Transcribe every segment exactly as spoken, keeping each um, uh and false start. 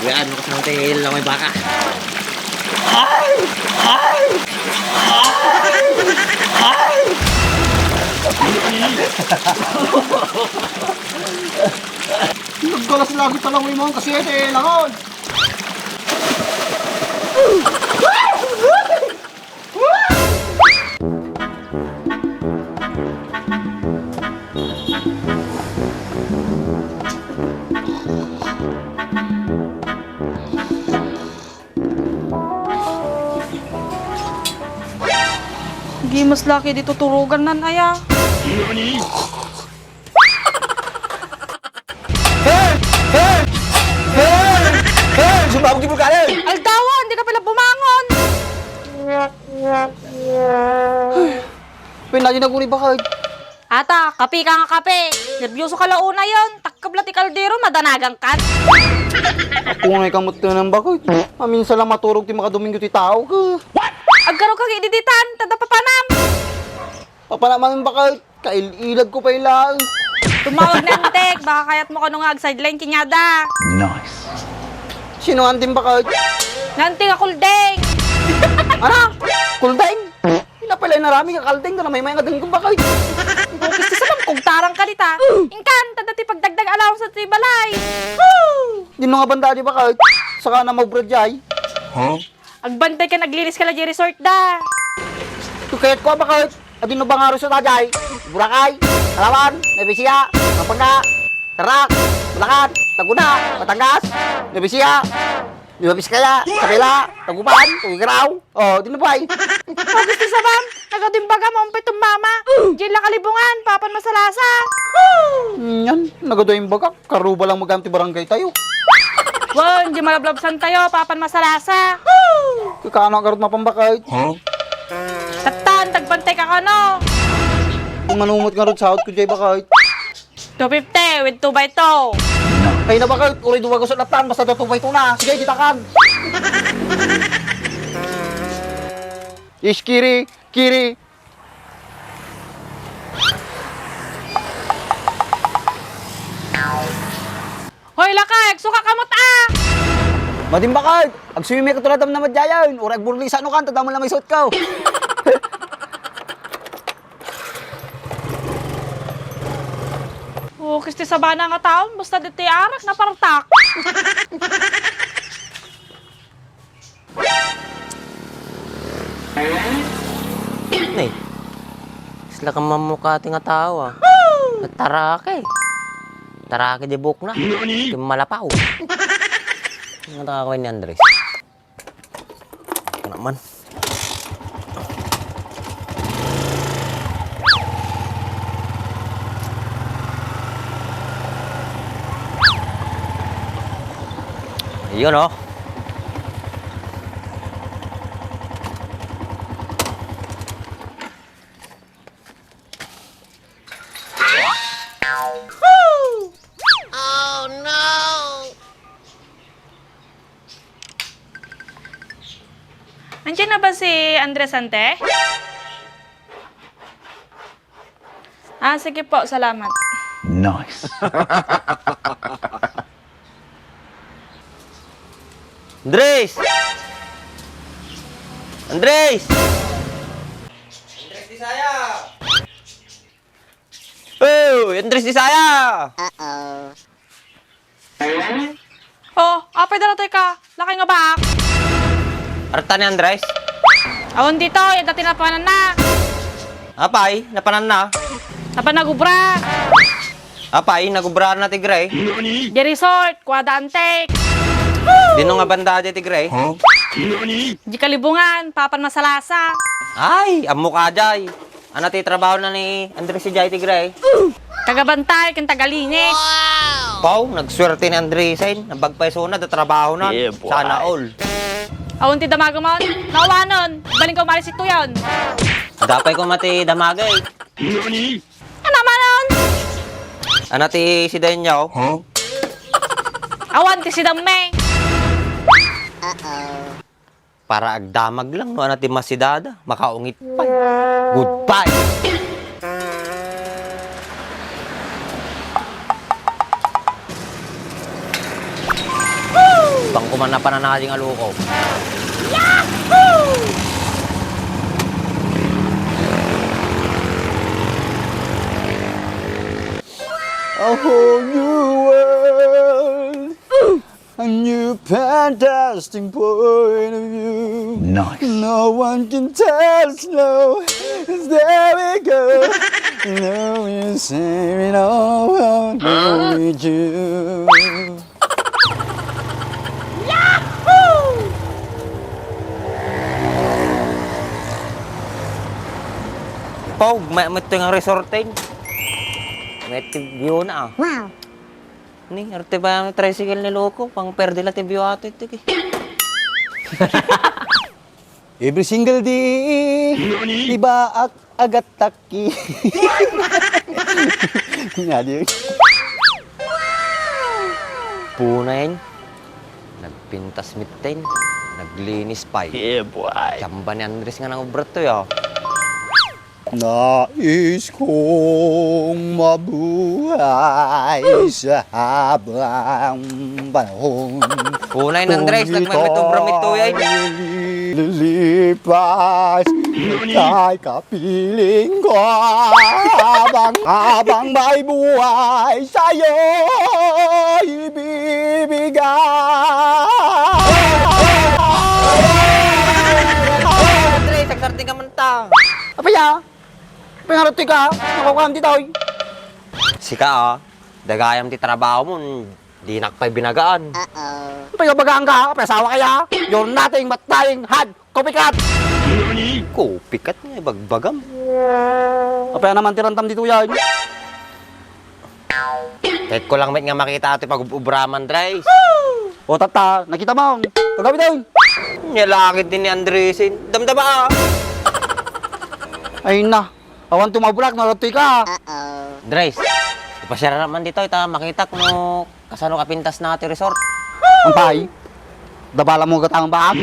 Yan, makasama tayo, ilang may baka. Naggalas lagi pala mo yung mga kasete, langon! Gimas laki di tuturugan nan aya. Hey! Hey! Hey! Hey! Sumabog ti bulkan! Aldawan, di ka pala bumangon! Pwede na din ako ni Bakay. Ata, kape ka nga kape. Nervioso ka la unayon. Takkeb la ti kaldero, madanagan kan. Ako nga ikamutten, Bakay. Maminsan lang maturog ti makadomingo ti tao ka. Agkarog ka, idi ditan, tadda papanam. Papanam man, Bakay. Kail-ilad ko pay laeng. Tumawag ni Antek, baka kayat mo kano nga ag-sideline kaniada. Nice. Sino anting bakit? Ni Antek a kuldeng. Ano? Kuldeng? Ina pala inarami nga kaldeng, kana may may nga denggo bakit? Bukis ti sabang kugtarang ka dita. Inkan, tadda ti pagdagdag allowance ti balay. Dinno nga banda di bakit? Saka na maubra jay. Huh? Agbantay ka, naglinis ka la jay resort da. Kayat ko, bakit? Adino ba nga resort da jay? Boracay, Palawan, Nueva Ecija, Pampanga, Tarlac, Bulacan, Laguna, Batangas, Nueva Ecija, Nueva Vizcaya, Isabela, Tagum, Tuguegarao. Oh, dino ba? August ti sabam, nagadu imbaga mo, umpay tumama. Jay la Kalibungan, Papan Masalasa. Yan, nagadu imbaga. Karuba lang magam ti barangay tayo. Wen, di malablabsan tayo, Papan Masalasa. Kakano nga garud mapambakit? Huh? Tattan, tagbantay ka kano? Kung manumot nga rod sahod ko jay bakit? Two fifty with two by two. Ay na bakit? Uray duwa gusto latan, basta daw two by two na. Sige, ditakan. Iskiri, kiri. Hoy, lakay, agsuka kamot a! Madimbakad! Agsuymi ka tulad am na madyayan! Uray agburli sa ano kan, tadamon lang may suot ka! Oh, kisti sabana nga taon, basta dito'y arak, napartak! Nay, isla ka mamukati nga tao, ah. Nagtaraki. Taraki di bukna. Nani? Kim malapaw. Ano ka ni Andres? Ano naman? Ayun, oh. Oh, no! Andiyan na ba si Andres, ante? Ah, sige po, salamat. Nice. Andres! Andres! Andres Disaya! Oh, Andres Disaya! Uh-oh. Oh, apay dara toy ka? Lakay nga baak. Arta ni Andres? Awan ditoy, adda ti napananna. Apay, napananna? Napan nagubra. Apay, nagubra na ti Gray? Di resort, kuada antik. Dino nga banda di ti Gray? Di Kalibungan, Papan Masalasa. Ay, ammo ka jay. Ano ti trabaho na ni Andres si Jai Tigre? Tagabantay ken tagalinis. Pau, nagsuerte ni Andres, ay, nabagpay sona da trabaho na. Yeah, boy. Sana all. Awan ti damagam on. Nawanon. Baling ka umalis ito yan. Dapay ko mati damagay. Ano manon? Ano ti sidayan niya, oh? Huh? Awan ti sidamme. Para agdamag lang no, ano ti masidada, makaungit pay. Goodbye! Pangkuman na pananading a loko. A whole new world, a new fantastic point of view. Nice. No one can tell us no. There we go. No, we're saving all our glory to. Pau, may, may ito nga resort, eh. May ito view na, ah. Wow. Ni, arte ba ang tricycle ni Loco? Pang perde la ti view ato ito, eh. Every single day, di ba ak-, agataki? Nga di yun. Punayen, nagpintas mitten, naglinis pay. Yeah, boy. Chamba ni Andres nga nangubra to, ya. Nais kong mabuhay sa habang panahon. Unay na, Andres, nagmamit-obra mi tuya, eh. Lilipas kay kapiling ko habang, habang may buhay sa'yo ibibigay. Andres, agsarting ka man ta. Apaya? Pangaratoy ka, nakukuha ditoy. Sika, ah, dagayam ti trabaho mo, dinak pay binagaan. Apay nga bagaan ka, apay asawa kaya? You're nothing but trying hard, copycat! Copycat nga ibagbagam. Apay naman ti rantam ditoy, ay? Ket ko lang met nga makita ti pag-ubraman, Dres. O, tatta, nakita mo? Kagabi daw. Nya langit din ni Andresin. Damdama, ah. Ay na, awan tumabulak, naratoy ka. Dres, ipasiar man ditoy ta makitak no kasano kapintas na ti resort. Ampay, dabala mo gatang ba?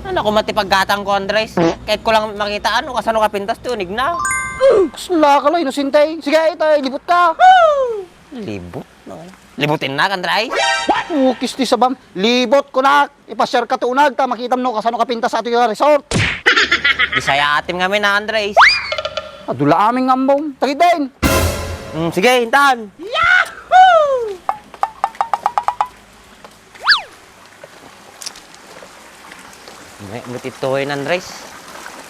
Ano ko mati paggatang ko, Andres? Kahit ko lang makita, ano, kasano kapintas ti unigna? Kasla ka la, inosente. Sige, ita, libot ka. Libot? No? Libutin na, Andres? Ukis ti sabam. Libot ko na. Ipasiar ka ti unag, ta makitam no kasano kapintas ato yung resort. Bisaya atim nga min, Andres. Adula amin nga ambong. Tagid din. Mm, sige, intan. Yahoo! May, may tituhin, Andres.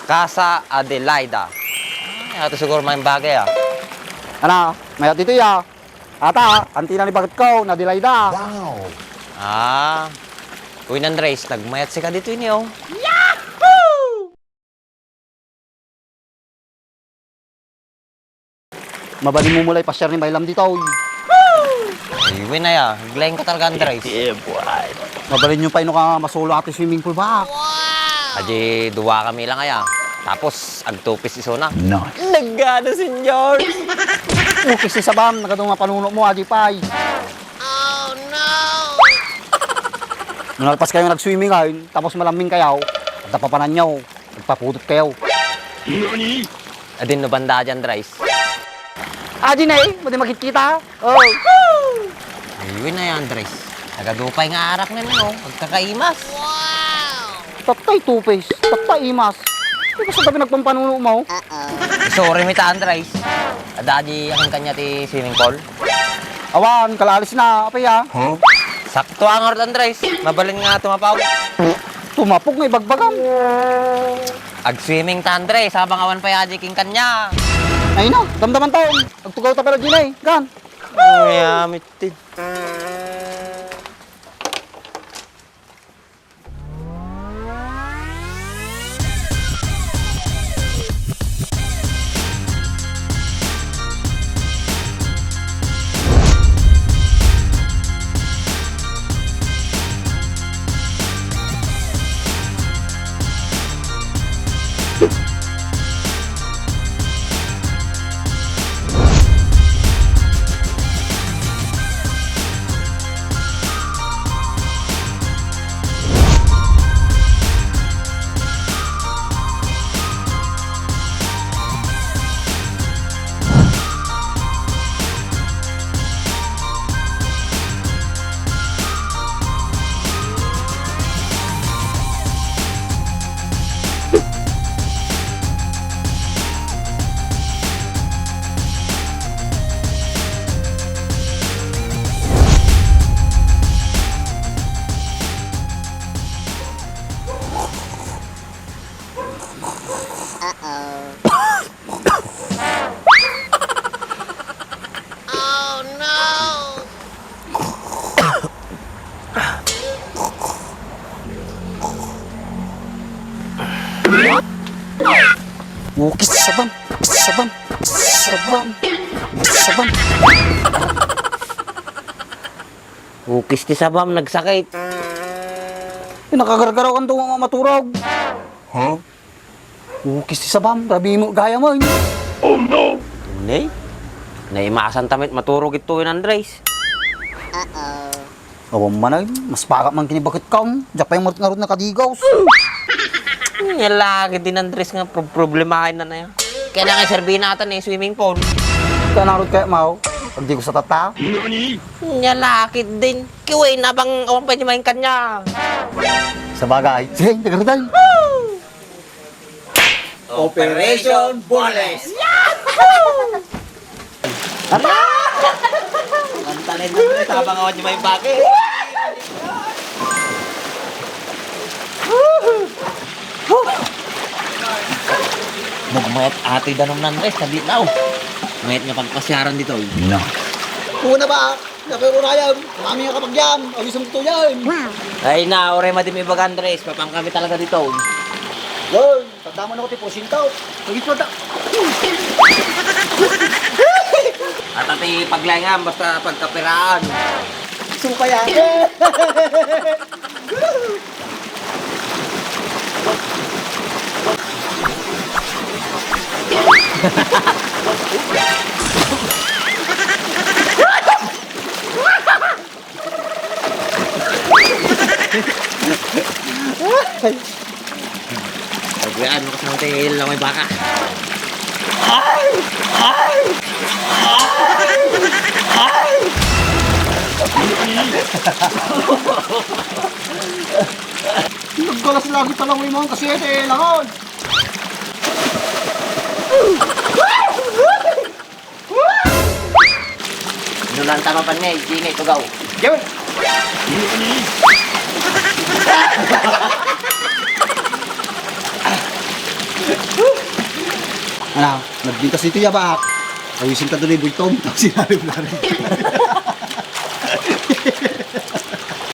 Casa Adelaida. Ay, ato siguro may bagay, ah. Ano? May tituya. Ata, antina ni baget ko, na Adelaida. Wow! Ah. Uy, Andres, nagmayat sika dito ini, oh. Mabalin mo mulay pasiar ni Maylam ditoy. Ay, wen aya, aglaing ka talaga, Andres. Yeah, boy. Mabalin nyo pa ino ka masolo ati swimming pool ba? Adi, dua kami lang aya. Tapos, agtupis isuna. Nice. Nagada, senyor. Ukis ti sabam, nagadu nga panuno mo, adi pay. Oh, no! Nalpas kayo nag-swimming, ay, tapos malamming kayo, at napapanan nyo. Nagpapudot kayo. Nani? Adin no banda dyan, Dres? Adi na eh, pwede magkita. Oh. Ayun na yan, Dres. Nagadupay nga arak na, no? Agkakaimas. Wow! Tattay tupis, tattay imas. Di ba sa tabi nagpampanuno mo? Sorry, may taan, Dres. Ada di akin kanya ti swimming pool. Awan, kalalis na. Apay, ah? Huh? Sakto ang order, Andres. Mabalin nga tumapaw. Tumapog nga ibagbagam. Ag-swimming ta, Andres, habang awan pa yadi king kanya. Ay na, damdaman taon. Agtugaw ta pala din eh. Gan. Ay, amit din. Ukis ti sabam, ukis ti sabam, ukis ti sabam, ukis ti sabam. Ukis ti sabam, nagsakit. Nakagargaraw kanto nga maturog. Huh? Ukis ti sabam, rabii met gayam. Oh no! Ne? Naimasan ta met maturog ito, Andres. Uh-oh. Awan man ay, mas pakak man kinibaket ka, hmm? Diak pay ngarud nakadigaws. Nia la ketdin, Andres, nga pro-, problemaen na na yan. Kailangan serbihan natin eh, swimming pool. Kaya narod kaya, Mau? Pag di ko sa tata? Nia la ketdin. Kiway na bang awan pay di main kanya. Sabagay. Sige, tagardan. Operation Boneless! Ata! Ang talent mo, tabang awan di may baki. Nagmayat atoy danum ni Andres, kadi na, oh. Mayat nga pagpasyaran ditoy. No. Una ba? Napay urayam, kami nga kapagyam, awisan ko to yan. Ay na, uray madi mi ibaga, Andres, papan kami talaga dito. Yun, tagdamo na ko ti porsyento. Pagis mo ta. At ati paglaingam, basta pagkapiraan. Suka yan. Ay, kuya, ano ka sa hotel? Lamay baka. Naggalas lagi pala mo yung mga kasete, langon. Inulan ta mapan nga, di nga itugaw. Yun! Ano, nagbintas dito yabak. Awisin ta doon yung bultom. Tapos sinabi mo na rin.